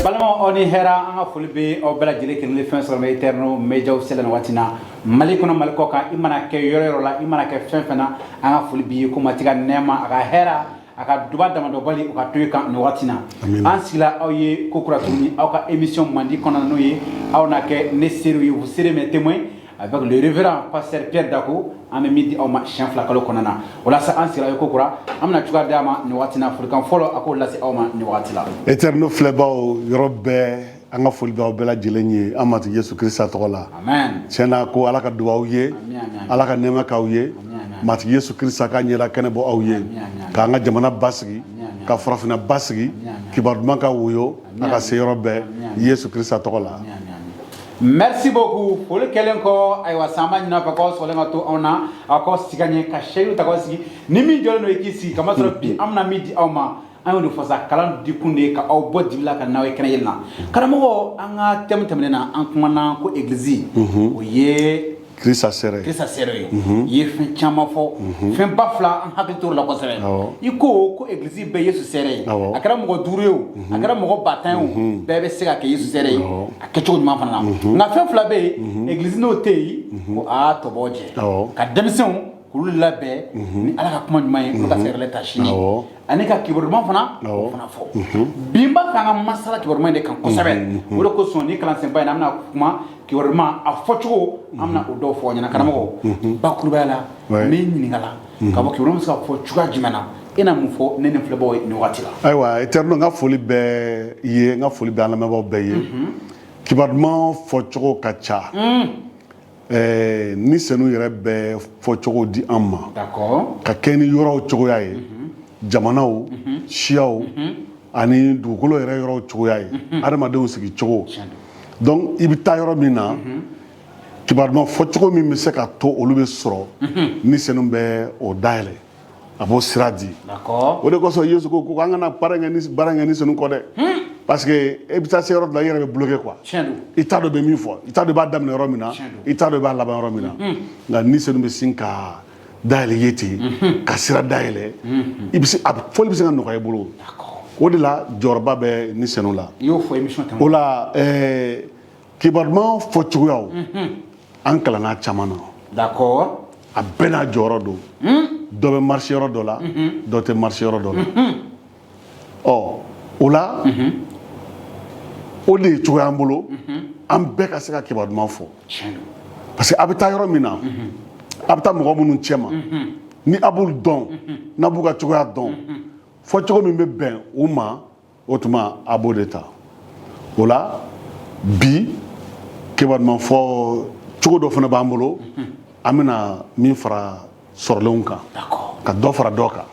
Balimaw, aw ni hɛrɛ. An ka foli bɛ aw bɛɛ lajɛlen kelen fɛn sɔrɔ bɛ Eterno Media sela nin waati na, Mali kɔnɔ, Mali kɔ kan. I mana kɛ yɔrɔ yɔrɔ la, i mana kɛ fɛn fɛn na, an ka foli b'i ye ko Matigi ka nɛɛma, a ka hɛrɛ, a ka duba damadɔbali, o ka to i kan nin waati na. An sigila aw ye ko kura tuguni aw ka émission mandi kɔnɔna, n'o ye aw na kɛ ne seerew ye, vous serez mes témoins, avec le révérend pasteur Pierre Dako. An bɛ min di aw ma siɲɛ 2 kalo kɔnɔna na, o la sa, an sigira aw ye ko kura. An bɛna cogoya di a ma nin waati na. Folikan fɔlɔ, a k'o lase aw ma nin waati la. Eterno filɛbaw yɔrɔ bɛɛ, an ka foli b'aw bɛɛ lajɛlen ye an Matigi Yesu Kirisa tɔgɔ la. Amen. Tiɲɛna ko Ala ka dugawu aw ye. Amin, amin. Ala ka nɛɛma k'aw ye. Amin. Matigi Yesu Kirisa ka ɲɛda kɛnɛ bɔ aw ye. Amin. K'an ka jamana basigi. Amin. Ka farafinna basigi. Amin. Kibaru duman ka woyo a ka se yɔrɔ bɛɛ. Amin. Yesu Kirisa tɔgɔ la. Amin, amin, amin. Merci beaucoup. Foli kɛlen kɔ, ayiwa, san b'a ɲini aw fɛ k'aw sɔgɔlen ka to anw na, aw k'aw sigi ka ɲɛ, ka sɛyiw ta k'aw sigi ni min jɔlen don, i k'i sigi, kamasɔrɔ bi an bɛna min di aw ma, an y'o de fɔ sa, kalan di kun de ye ka aw bɔ dibi la ka n'aw ye kɛnɛ yɛlɛ na. Karamɔgɔ, an ka thème tɛmɛnen na, an kumana ko église, o ye Kirisa sɛrɛ. Kirisa seere ye. I ye fɛn caman fɔ, fɛn ba fila, an hakili t'o la kosɛbɛ. I ko ko église bɛɛ Yesu seere ye. A kɛra mɔgɔ 5 ye o, a kɛra mɔgɔ 10 000 ye o, bɛɛ bɛ se ka kɛ Yesu seere ye a kɛcogo ɲuman fana na. Nka fɛn fila bɛ yen, église n'o tɛ yen, ko aa tɔbɔ jɛ ka denmisɛnw k'olu labɛn ni Ala ka kuma ɲuman ye, olu ka se ka yɛrɛ ta sini, ani ka kibaru duman fana, o fana fɔ. Bi n b'a fɛ an ka masala kibaru duman in de kan kosɛbɛ. O de kosɔn ni kalansenba in na, an bɛna kuma kibaru duman a fɔcogo, an bɛna o dɔw fɔ aw ɲɛna. Karamɔgɔ, bakurubaya la, n b'i ɲininka la ka bɔ kibaru bɛ se ka fɔ cogoya jumɛn na? E na mun fɔ ne ni filɛbagaw ye nin waati la? Ayiwa, Eterno, n ka foli bɛ i ye, n ka foli bɛ an lamɛnbaaw bɛɛ ye. Kibaru duman fɔcogo ka ca. Ni Senu yɛrɛ bɛ fɔcogo di an ma ka kɛ ni yɔrɔw cogoya ye, jamanaw, siyaw ani dugukolo yɛrɛ yɔrɔw cogoya ye, adamadenw sigi cogo. Donc i bɛ taa yɔrɔ min na, kibaru duman fɔcogo min bɛ se ka to olu bɛ sɔrɔ, ni Senu bɛ o dayɛlɛ, a b'o sira di. O de kosɔn Yesu ko an kana baara kɛ ni Senu kɔ dɛ, parce que e bɛ taa se yɔrɔ dɔ la, i yɛrɛ bɛ bloqué quoi. Tiɲɛ don. I t'a dɔn bɛ min fɔ, i t'a dɔn i b'a daminɛ yɔrɔ min na, i t'a dɔn i b'a laban yɔrɔ min na. Nka ni Senu bɛ sin ka dayɛlɛ i ye ten, ka sira dayɛlɛ, i bɛ se a fɔli bɛ se ka nɔgɔya i bolo. O de la jɔyɔrɔba bɛ ni Senu la. I y'o fɔ émission tɛmɛnen. O la kibaru duman fɔcogoyaw, an kalanna caman na. A bɛɛ n'a jɔyɔrɔ don. Dɔ bɛ marché yɔrɔ dɔ la, dɔ tɛ marché yɔrɔ dɔ la. Ɔ, o la, o de ye cogoya an bolo an bɛɛ ka se ka kibaru duman fɔ. Tiɲɛ don. Parce que a bɛ taa yɔrɔ min na, a bɛ taa mɔgɔ minnu cɛ ma, ni a b'olu dɔn, n'a b'u ka cogoya dɔn, fɔcogo min bɛ bɛn u ma, o tuma a b'o de ta. O la bi, kibaru duman fɔ cogo dɔ fana b'an bolo, an bɛna min fara sɔrɔlenw kan, ka dɔ fara dɔ kan.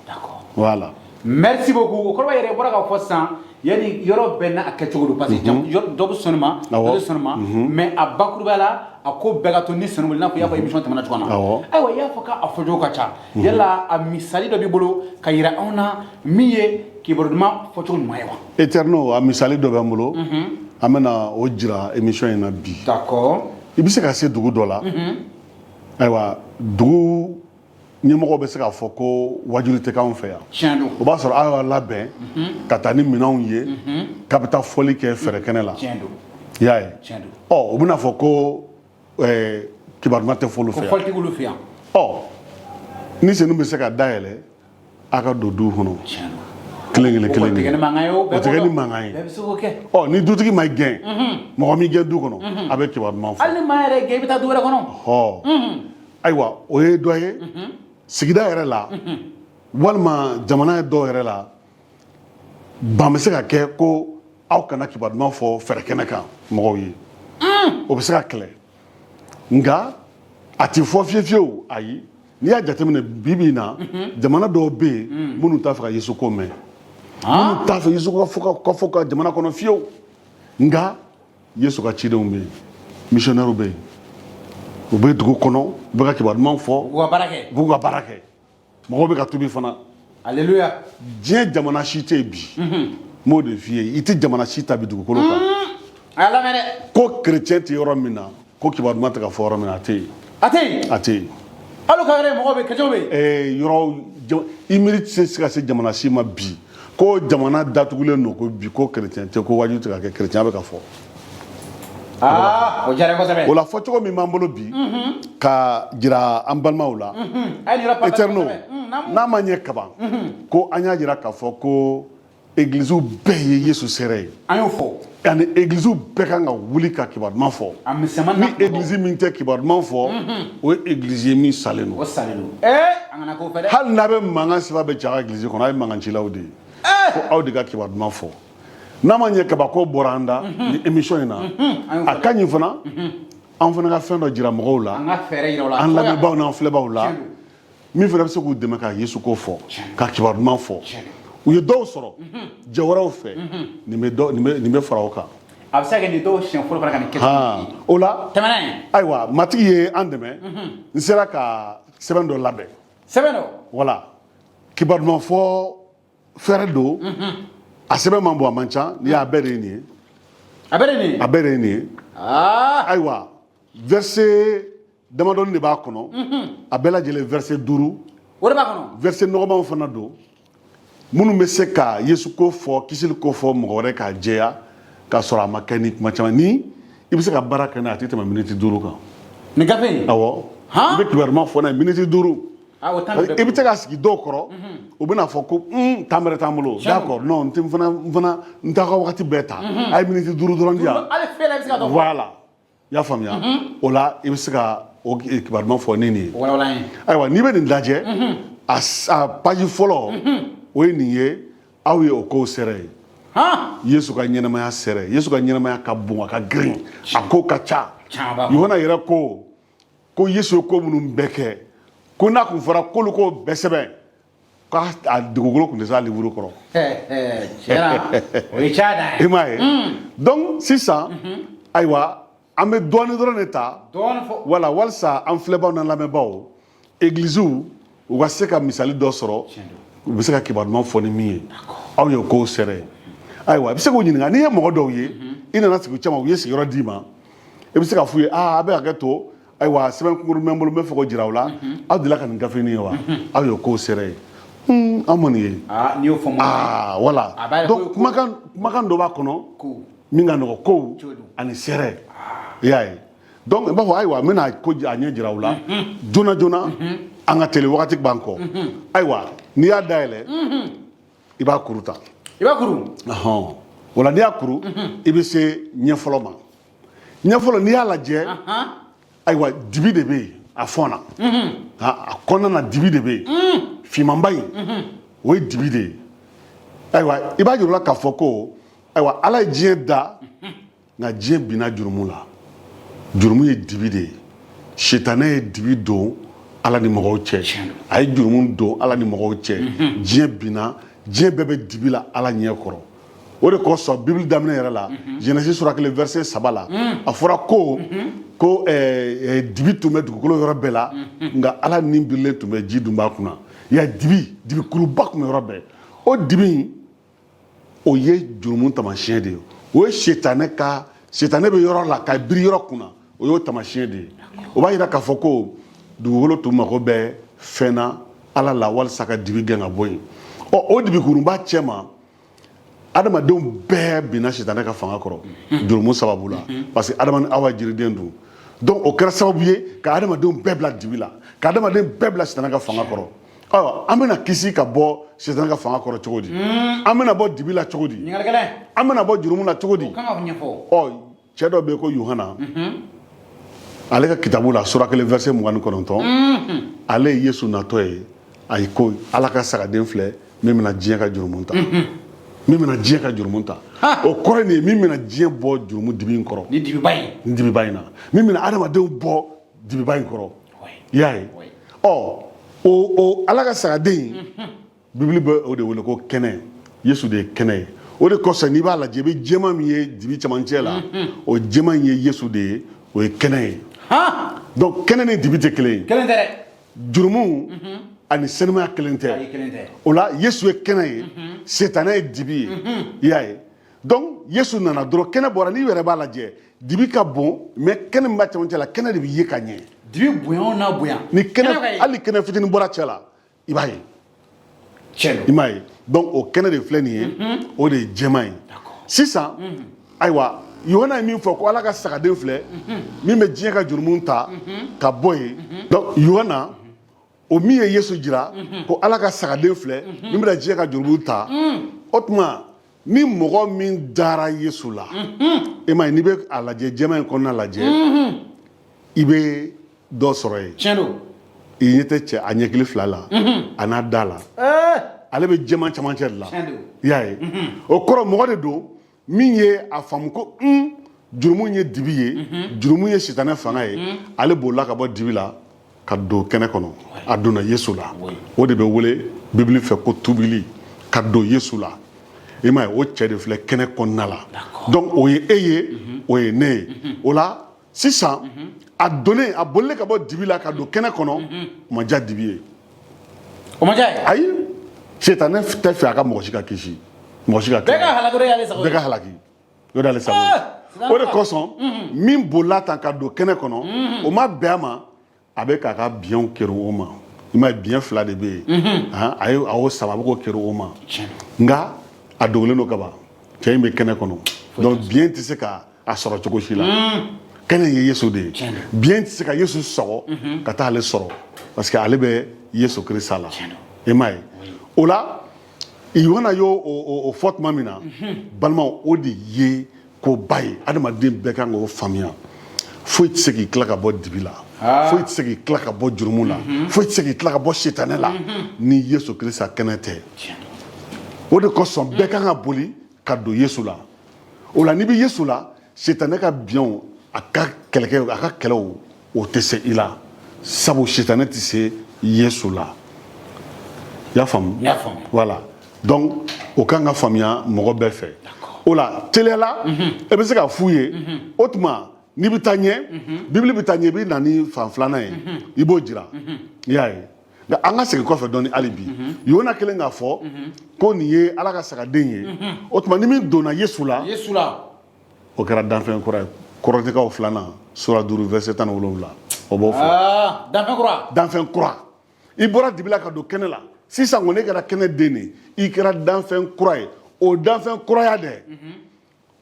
Voilà. Merci beaucoup. O kɔrɔ yɛrɛ bɔra k'a fɔ sisan, yanni yɔrɔ bɛɛ n'a kɛcogo don, parce que dɔ bɛ sɔn ma, dɔ tɛ sɔn ma, mais a bakurubaya la, a ko bɛɛ ka to ni sɔnni bolo, i n'a fɔ i y'a fɔ émission tɛmɛna cogo min na. Ayiwa, i y'a fɔ k'a fɔcogo ka ca. Yala a misali dɔ b'i bolo ka yira anw na min ye kibaru duman fɔcogo ɲuman ye wa? Eterno, a misali dɔ bɛ n bolo, an bɛna o jira émission in na bi. I bɛ se ka se dugu dɔ la, ayiwa, dugu ɲɛmɔgɔw bɛ se k'a fɔ ko wajuli tɛ k'anw fɛ yan. Tiɲɛ don. O b'a sɔrɔ aw y'a labɛn ka taa ni minɛnw ye k'a bɛ taa fɔli kɛ fɛrɛkɛnɛ la. Tiɲɛ don. I y'a ye? Tiɲɛ don. Ɔ, u bɛna fɔ ko kibaru duman tɛ fɔ olu ko fɛ yan. Fɔli tɛ k'olu fɛ yan. Ɔ, ni Senu bɛ se ka dayɛlɛ a ka don du kɔnɔ Tiɲɛ don. kelen kelen O kelen kɔni tɛ kɛ ni kelen. mankan ye o. O tɛ kɛ ni mankan ye. Bɛɛ bɛ se k'o kɛ. Ɔ, ni dutigi ma gɛn, mɔgɔ min gɛn du kɔnɔ, a bɛ kibaru duman fɔ. Hali ni maa yɛrɛ gɛn, i bɛ taa du wɛrɛ kɔnɔ. Ɔ, ayiwa, o ye dɔ ye sigida yɛrɛ la, walima jamana dɔw yɛrɛ la, ban bɛ se ka kɛ ko aw kana kibaru duman fɔ fɛrɛkɛnɛ kan mɔgɔw ye. O bɛ se ka kɛlɛ, nka a ti fɔ fiye fiyewu. Ayi, n'i y'a jateminɛ bi bi in na, jamana dɔw bɛ yen minnu t'a fɛ ka Yesu ko mɛn, minnu t'a fɛ Yesu ka fɔ ka jamana kɔnɔ fiyewu. Nka Yesu ka cidenw bɛ yen, missionnaires bɛ yen, u bɛ dugu kɔnɔ, u bɛ ka kibaru duman fɔ. U ka baara kɛ. U b'u ka baara kɛ, mɔgɔw bɛ ka tubi fana. Alléluia. Diɲɛ jamana si tɛ yen bi, n b'o de f'i ye, i tɛ jamana si ta bi dugukolo kan A y'a lamɛn dɛ. ko chrétien tɛ yɔrɔ min na, ko kibaru duman tɛ ka fɔ yɔrɔ min na, a tɛ yen. A tɛ yen. A tɛ yen. Hali ka yɛrɛ mɔgɔw bɛ, chrétien bɛ yen. Yɔrɔ i miiri tɛ se ka se jamana si ma bi Ko jamana datugulen don, ko bi ko chrétien tɛ, ko wajibi tɛ ka kɛ, chrétien bɛ ka fɔ. Aa, o diyara n ye kosɛbɛ. O la, fɔcogo min b'an bolo bi ka jira an balimaw la, A ye nin yɔrɔ partage éternel, kosɛbɛ. Naamu. n'a ma ɲɛ kaban ko an y'a jira k'a fɔ ko église bɛɛ ye Yesu seere ye, An y'o fɔ. ani église bɛɛ kan ka wuli ka kibaru duman fɔ. A misɛnman Ni n'a kumabaw. église min tɛ kibaru duman fɔ, o ye église ye min salen don. O salen don. Ee, an kana k'o fɛ dɛ. Hali n'a bɛ mankan sifa bɛ cɛ a ka église kɔnɔ, a ye mankancilaw de ye, ko aw de ka kibaru duman fɔ. N'a ma ɲɛ kabako bɔra an da ni émission in na, An y'o a fɔ. ka ɲi fana, an fana ka fɛn dɔ jira mɔgɔw la, An ka fɛɛrɛ yira o la. an lamɛnbaaw n'an filɛbaaw la, Tiɲɛ don. min fana bɛ se k'u dɛmɛ ka Yesu ko fɔ, ka kibaru duman fɔ. Tiɲɛ don. U ye dɔw sɔrɔ jɛ wɛrɛw fɛ, nin bɛ dɔ nin bɛ fara o kan. A bɛ se ka kɛ nin dɔw siɲɛ fɔlɔ fana ka nin kɛ. Han, o la, Tɛmɛ n'a ye. ayiwa, Matigi ye an dɛmɛ, n sera ka sɛbɛn dɔ labɛn. Sɛbɛn dɔ. Wala, kibaru duman fɔ fɛɛrɛ don. A sɛbɛn man bon, a man ca. N'i y'a bɛɛ de ye nin ye. A bɛɛ de ye nin ye. A bɛɛ de ye nin ye. Ayiwa, verset damadɔni de b'a kɔnɔ, a bɛɛ lajɛlen verset 5. O de b'a kɔnɔ. Verset nɔgɔmanw fana don, minnu bɛ se ka Yesu ko fɔ, kisili ko fɔ mɔgɔ wɛrɛ k'a jɛya, k'a sɔrɔ a ma kɛ ni kuma caman. Ni i bɛ se ka baara kɛ n'a ye, a tɛ tɛmɛ miniti 5 kan. Nin gafe in. Awɔ. Han? I bɛ kibaruman fɔ n'a ye miniti 5. Ah, o temps bɛ. I bɛ se ka sigi dɔw kɔrɔ, u bɛna fɔ ko temps bɛrɛ t'an bolo. D'accord, non, n tɛ n fana, n fana n t'a ka wagati bɛɛ ta, a ye miniti 5 dɔrɔn di yan. Hali fɛn la, i bɛ se ka dɔ fɔ. Voilà, i y'a faamuya? O la, i bɛ se ka o kibaruman fɔ ni nin ye. O walawala an ye. Ayiwa, n'i bɛ nin lajɛ, a page fɔlɔ, o ye nin ye: aw ye o kow sɛrɛ ye. Yesu ka ɲɛnamaya sɛrɛ, Yesu ka ɲɛnamaya ka bon, a ka girin, a ko ka ca. Caman b'a kɔnɔ. Yohana yɛrɛ ko ko Yesu ye ko minnu bɛɛ kɛ, ko n'a kun fɔra k'olu k'o bɛɛ sɛbɛn, k'a a dugukolo kun tɛ se a livre kɔrɔ. Tiɲɛ na, o ye ca dan I ye. m'a ye? Donc sisan, ayiwa, an bɛ dɔɔnin dɔrɔn de ta. Dɔɔnin fɔ. Wala, walisa an filɛbaw n'an lamɛnbaaw, églisew, u ka se ka misali dɔ sɔrɔ, u bɛ se ka kibaru duman fɔ ni min ye: aw ye kow sɛrɛ ye. Ayiwa, i bɛ se k'u ɲininka. N'i ye mɔgɔ dɔw ye, i nana sigi u cɛma, u ye sigiyɔrɔ d'i ma, i bɛ se ka f'u ye: aa, a bɛ hakɛ to, ayiwa, sɛbɛn kunkurun bɛ n bolo, n bɛ fɛ k'o jira aw la. Aw delila ka nin gafe nin ye wa? Aw ye kow sɛrɛ ye. An ma nin ye. Aa, n'i y'o fɔ mɔgɔ ye. Aa, wala. A b'a ye Donc kumakan dɔ b'a kɔnɔ ko min ka nɔgɔ, kow Cogo don. ani sɛrɛ, i y'a ye? Donc i b'a fɔ: ayiwa, n bɛna ko a ɲɛ jira aw la joona joona, an ka teli, wagati b'an kɔ. Ayiwa, n'i y'a dayɛlɛ, i b'a kuru ta. I b'a kuru. Ɔhɔn, o la, n'i y'a kuru, i bɛ se ɲɛ fɔlɔ ma. Ɲɛ fɔlɔ, n'i y'a lajɛ, ayiwa, dibi de bɛ yen a fɔn na. A kɔnɔna na, dibi de bɛ yen, finmanba in, o ye dibi de ye. Ayiwa, i b'a jira o la k'a fɔ ko, ayiwa, Ala ye diɲɛ da, nka diɲɛ binna jurumu la. Jurumu ye dibi de ye. Sitanɛ ye dibi don Ala ni mɔgɔw cɛ, a ye jurumu don Ala ni mɔgɔw cɛ. Diɲɛ binna, diɲɛ bɛɛ bɛ dibi la Ala ɲɛ kɔrɔ. O de kosɔn, Bibili daminɛ yɛrɛ la, Genèse sura 1, verset 3 la, a fɔra ko dibi tun bɛ dugukolo yɔrɔ bɛɛ la, nka Ala ni birilen tun bɛ ji dunba kunna. Ya dibi, dibi kuruba tun bɛ yɔrɔ bɛɛ. O dibi in, o ye jurumu taamasiyɛn de ye. O ye sitanɛ ka, sitanɛ bɛ yɔrɔ la ka biri yɔrɔ kunna, o y'o taamasiyɛn de ye. O b'a yira k'a fɔ ko dugukolo tun mago bɛ fɛn na Ala la walisa ka dibi gɛn ka bɔ yen. Ɔ, o dibikurunba cɛ ma, adamadenw bɛɛ binna sitanɛ ka fanga kɔrɔ jurumu sababu la, parce que Adama ni Awa jiriden dun. Donc o kɛra sababu ye ka adamadenw bɛɛ bila dibi la, ka adamaden bɛɛ bila sitanɛ ka fanga kɔrɔ. Ayiwa, an bɛna kisi ka bɔ sitanɛ ka fanga kɔrɔ cogo di? An bɛna bɔ dibi la cogo di? Ɲininkali gɛlɛn. An bɛna bɔ jurumu la cogo di? O kan ka ɲɛfɔ. Ɔ, cɛ dɔ bɛ yen ko Yohana, ale ka kitabu la, sura 1, verset 29, ale ye Yesu natɔ ye, a ye ko: Ala ka sagaden filɛ min bɛna diɲɛ ka jurumu ta, min bɛna diɲɛ ka jurumu ta. O kɔrɔ ye nin ye: min bɛna diɲɛ bɔ jurumu dibi in kɔrɔ. Ni dibiba in. Ni dibiba in na, min bɛna adamadenw bɔ dibiba in kɔrɔ. I y'a ye? Ɔ, o Ala ka sagaden in, Bibili bɛ o de wele ko kɛnɛ. Yesu de ye kɛnɛ ye. O de kosɔn, n'i b'a lajɛ, i bɛ jɛman min ye dibi cɛmancɛ la, o jɛman in ye Yesu de ye, o ye kɛnɛ ye. Donc kɛnɛ ni dibi tɛ kelen ye. Kelen tɛ dɛ. Jurumu ani sɛnɛmaya kelen tɛ. Ayi, kelen tɛ. O la, Yesu ye kɛnɛ ye, sitanɛ ye dibi ye, i y'a ye? Donc Yesu nana dɔrɔn, kɛnɛ bɔra. N'i yɛrɛ b'a lajɛ, dibi ka bon, mais kɛnɛ min b'a cɛmancɛ la, kɛnɛ de bɛ ye ka ɲɛ. Dibi bonya o n'a bonya. Ni kɛnɛ ka ye. Hali kɛnɛ fitinin bɔra cɛ la, i b'a ye. Tiɲɛ I don. m'a ye? Donc o kɛnɛ de filɛ nin ye, o de ye jɛman ye sisan. Ayiwa, Yohana ye min fɔ ko Ala ka sagaden filɛ min bɛ diɲɛ ka jurumu ta ka bɔ yen. Donc Yohana o min ye Yesu jira ko Ala ka sagaden filɛ min bɛna diɲɛ ka jurumu ta, o tuma ni mɔgɔ min dara Yesu la, e m'a ye, n'i bɛ a lajɛ, jɛman in kɔnɔna lajɛ, i bɛ dɔ sɔrɔ yen. Tiɲɛ don. I ɲɛ tɛ cɛ a ɲɛkili fila la, a n'a da la, ale bɛ jɛman camancɛ de la. Tiɲɛ don. I y'a ye, o kɔrɔ mɔgɔ de don min ye a faamu ko jurumu ye dibi ye, jurumu ye sitanɛ fanga ye. Ale bolila ka bɔ dibi la ka don kɛnɛ kɔnɔ, a donna Yesu la. O de bɛ wele Bibili fɛ ko tubili, ka don Yesu la. I m'a ye, o cɛ de filɛ kɛnɛ kɔnɔna la. Donc o ye e ye, o ye ne ye. O la sisan, a donnen, a bolilen ka bɔ dibi la ka don kɛnɛ kɔnɔ, o ma diya dibi ye. O ma diya ye. Ayi, sitanɛ tɛ fɛ a ka mɔgɔ si ka kisi, mɔgɔ si ka Bɛɛ ka halaki, o de y'ale sago Bɛɛ ye. ka halaki, o de y'ale sago ye. O de kosɔn, min bolila tan ka don kɛnɛ kɔnɔ, o ma bɛn a ma. A bɛ k'a ka biɲɛw kerun o ma. I m'a ye, biɲɛ fila de bɛ yen. Han, a ye a y'o saba, a bɛ k'o kerun o ma. Tiɲɛ don. Nka a dogolen don kaban, cɛ in bɛ kɛnɛ kɔnɔ. Donc biɲɛ tɛ se ka a sɔrɔ cogo si la. Kɛnɛ ye Yesu de ye. Tiɲɛ don. Biɲɛ tɛ se ka Yesu sɔgɔ ka taa ale sɔrɔ, parce que ale bɛ Yesu Kirisa la. Tiɲɛ don. I m'a ye, o la Yohana y'o o fɔ tuma min na, balimaw, o de ye koba ye. Adamaden bɛɛ kan k'o faamuya. Foyi tɛ se k'i tila ka bɔ dibi la, foyi tɛ se k'i tila ka bɔ jurumu la, foyi tɛ se k'i tila ka bɔ sitanɛ la ni Yesu Kirisa kɛnɛ tɛ. Tiɲɛ don. O de kosɔn bɛɛ kan ka boli ka don Yesu la. O la, n'i bɛ Yesu la, sitanɛ ka biɲɛw, a ka kɛlɛkɛ, a ka kɛlɛw, o tɛ se i la, sabu sitanɛ tɛ se Yesu la. I y'a faamu? N y'a faamu. Voilà, donc o kan ka faamuya mɔgɔ bɛɛ fɛ. O la teliya la, e bɛ se ka f'u ye. O tuma n'i bɛ taa ɲɛ, Bibili bɛ taa ɲɛ, i bɛ na ni fan filanan ye, i b'o jira. I y'a ye, nka an ka segin kɔfɛ dɔɔni hali bi. Yohana kelen k'a fɔ ko nin ye Ala ka sagaden ye. O tuma ni min donna Yesu la, Yesu la, o kɛra danfɛn kura ye. Kɔrɔtɛkaw filanan sura 5, verset 17, o b'o fɔ. Aa, danfɛn kura. Danfɛn kura. I bɔra dibi la ka don kɛnɛ la sisan kɔni, e kɛra kɛnɛ den de ye, i kɛra danfɛn kura ye. O danfɛn kuraya dɛ,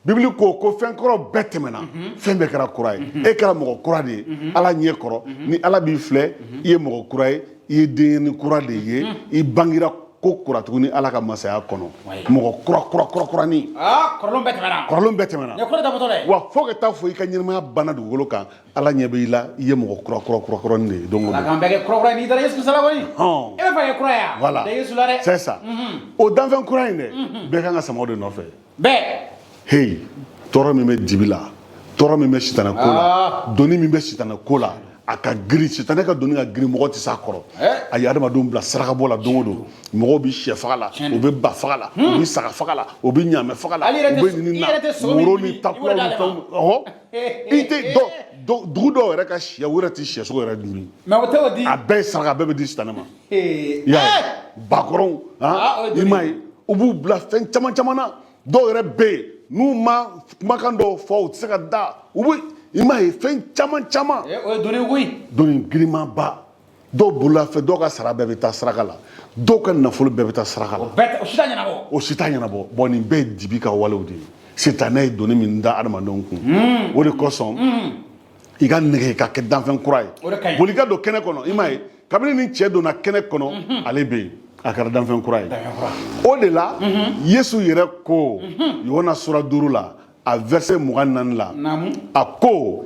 Bibili ko fɛn kɔrɔ bɛɛ tɛmɛna, fɛn bɛɛ kɛra kura ye. E kɛra mɔgɔ kura de ye Ala ɲɛ kɔrɔ. Ni Ala b'i filɛ, i ye mɔgɔ kura ye, i ye denyɛrɛnin kura de ye, i bangira ko kura tuguni Ala ka masaya kɔnɔ. Mɔgɔ kura kura kura kuranin. Aa, kɔrɔlen bɛɛ tɛmɛna. Kɔrɔlen bɛɛ tɛmɛna. Nin ye kɔrɔ damatɔ dɛ. Wa fo ka taa fɔ i ka ɲɛnamaya banna dugukolo kan, Ala ɲɛ bɛ i la, i ye mɔgɔ kura kura kura kuranin de ye don o Ala don. k'an bɛɛ kɛ kura kura ye n'i taara Yesu Kirisa la kɔni. Hɔn. E bɛ fɛ ka kɛ kura ye wa? Voilà. Da Yesu la dɛ. C'est ça. O danfɛn kura in dɛ, bɛɛ kan ka sama o de nɔfɛ. Bɛɛ. Hey, tɔɔrɔ min bɛ dibi la, tɔɔrɔ min bɛ sitanɛ ko la, doni min bɛ sitanɛ ko la, a ka girin. Sitanɛ ka doni ka girin, mɔgɔ tɛ s'a kɔrɔ. A ye adamadenw bila sarakabɔ la don o don. Mɔgɔw bɛ sɛ faga la, u bɛ ba faga la, u bɛ saga faga la, u bɛ ɲaamɛ faga la, Hali i yɛrɛ u bɛ tɛ nin i na yɛrɛ tɛ sogo min woro dimi, ni i b'o takulaw ni d'ale ma. fɛnw. Ɔhɔ, i tɛ dɔ dugu dɔw yɛrɛ ka sɛ, u yɛrɛ tɛ sɛ sogo yɛrɛ dun. Mais o tɛ o di. A bɛɛ ye saraka, a bɛɛ bɛ di sitanɛ ma. I I y'a ye, bakɔrɔnw. Ah, o ye I doni. m'a ye, u b'u bila fɛn caman caman na. Dɔw yɛrɛ bɛ yen, n'u ma kumakan dɔw fɔ, u tɛ se ka da u bɛ. I m'a ye, fɛn caman caman. O ye doni koyi. Doni girinmanba. Dɔw bolola fɛ, dɔw ka sara bɛɛ bɛ taa saraka la, dɔw ka nafolo bɛɛ bɛ taa saraka la. O bɛɛ tɛ, o si t'a ɲɛnabɔ. O si t'a ɲɛnabɔ. Bɔn, nin bɛɛ ye dibi ka walew de ye. Sitanɛ ye doni min da adamadenw kun, o de kosɔn i ka nɛgɛ ka kɛ danfɛn kura ye. O de ka ɲi. Boli ka don kɛnɛ kɔnɔ. I m'a ye, kabini ni cɛ donna kɛnɛ kɔnɔ, ale bɛ yen, a kɛra danfɛn kura ye. Danfɛn kura. O de la Yesu yɛrɛ ko Yohana sura 5 la, a verset 24 la, a ko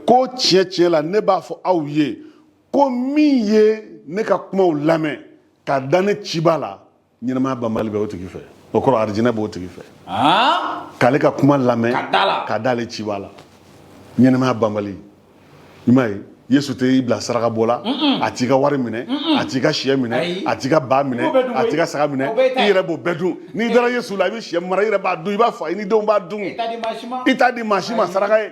ko tiɲɛ tiɲɛ la, ne b'a fɔ aw ye ko min ye ne ka kumaw lamɛn ka da ne ciba la, ɲɛnamaya banbali bɛ o tigi fɛ. O kɔrɔ, arijinɛ b'o tigi fɛ. K'ale ka kuma lamɛn Ka da la. ka da ale ciba la, ɲɛnamaya banbali. I m'a ye, Yesu tɛ i bila saraka bɔ la, a t'i ka wari minɛ, a t'i ka sɛ minɛ, Ayi. a t'i ka ba minɛ, I b'o bɛɛ dun a t'i koyi. ka saga minɛ. O bɛɛ y'i ta I ye. yɛrɛ b'o bɛɛ dun. N'i dara Yesu la, i bɛ sɛ mara, i yɛrɛ b'a dun, i b'a fa, i ni denw b'a dun. I t'a di maa si ma. I t'a di maa si ma saraka ye.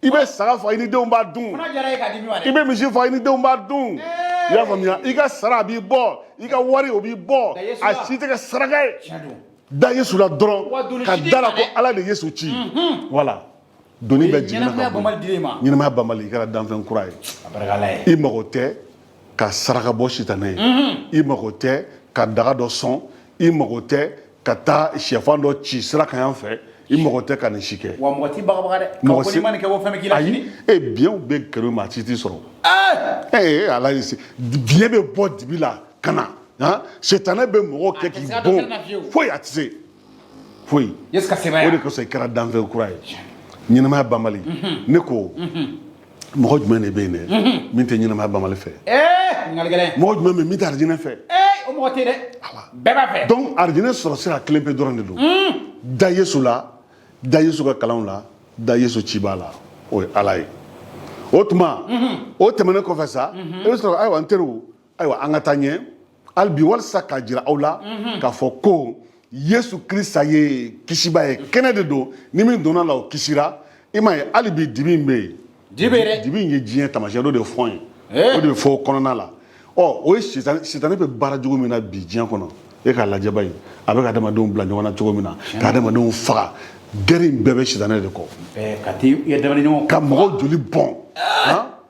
I bɛ saga fa, i ni denw b'a dun. Fana diyara e k'a di min ma I dɛ. bɛ misi fa, i ni denw b'a dun. I y'a faamuya, i ka sara a b'i bɔ, i ka wari o b'i bɔ. Da Yesu A la. si tɛ kɛ saraka ye. Tiɲɛ don. Da Yesu la Wa dɔrɔn, doni ka si t'i da la kan ko dɛ. Ala de ye Yesu ci. Voilà, doni bɛɛ jiginna Ɲɛnamaya ka bɔ. banbali dir'e ma. Ɲɛnamaya banbali, i kɛra danfɛn kura ye. A barika Ala ye. I mago tɛ ka saraka bɔ sitanɛ ye, i mago tɛ ka daga dɔ sɔn, I mago tɛ ka taa shɛfan dɔ ci sira kan yan fɛ, i mago tɛ ka nin si kɛ. Wa mɔgɔ t'i bagabaga dɛ. Mɔgɔ si ma nin kɛ ko fɛn bɛ k'i la sini. Ayi, e biɲɛw bɛ gɛrɛ maa si t'i sɔrɔ. Ee Ala ye se, biɲɛ bɛ bɔ dibi la ka na, han, sitanɛ bɛ mɔgɔw kɛ k'i bon, foyi a tɛ se foyi. Yesu ka sebaaya. O de kosɔn i kɛra danfɛn kura ye, ɲɛnamaya banbali. Ne ko mɔgɔ jumɛn de bɛ yen dɛ min tɛ ɲɛnamaya banbali fɛ? Mɔgɔ jumɛn bɛ yen min tɛ arijinɛ fɛ? O mɔgɔ tɛ yen dɛ, bɛɛ b'a fɛ. Donc arijinɛ sɔrɔ sira kelen pe dɔrɔn de don. Da Yesu la, da Yesu ka kalanw la, da Yesu cibaa la, o ye Ala ye. O tuma o tɛmɛnen kɔfɛ sa, i bɛ sɔrɔ, ayiwa n teriw, ayiwa an ka taa ɲɛ hali bi walisa k'a jira aw la k'a fɔ ko Yesu Kirisa ye kisiba ye, kɛnɛ de don, ni min donna la o kisira. I m'a ye hali bi dibi in bɛ yen. Dibi bɛ yen dɛ. Dibi in ye diɲɛ taamasiyɛn dɔ de fɔ an ye, o de bɛ fɔ o kɔnɔna la. Ɔ o ye sitanɛ bɛ baara jugu min na bi diɲɛ kɔnɔ, e k'a lajɛ ba ye, a bɛ ka adamadenw bila ɲɔgɔn na cogo min na, ka adamadenw faga, guerre in bɛɛ bɛ sitanɛ de kɔ. Ka t'i adamadenya ka mɔgɔw joli bɔn,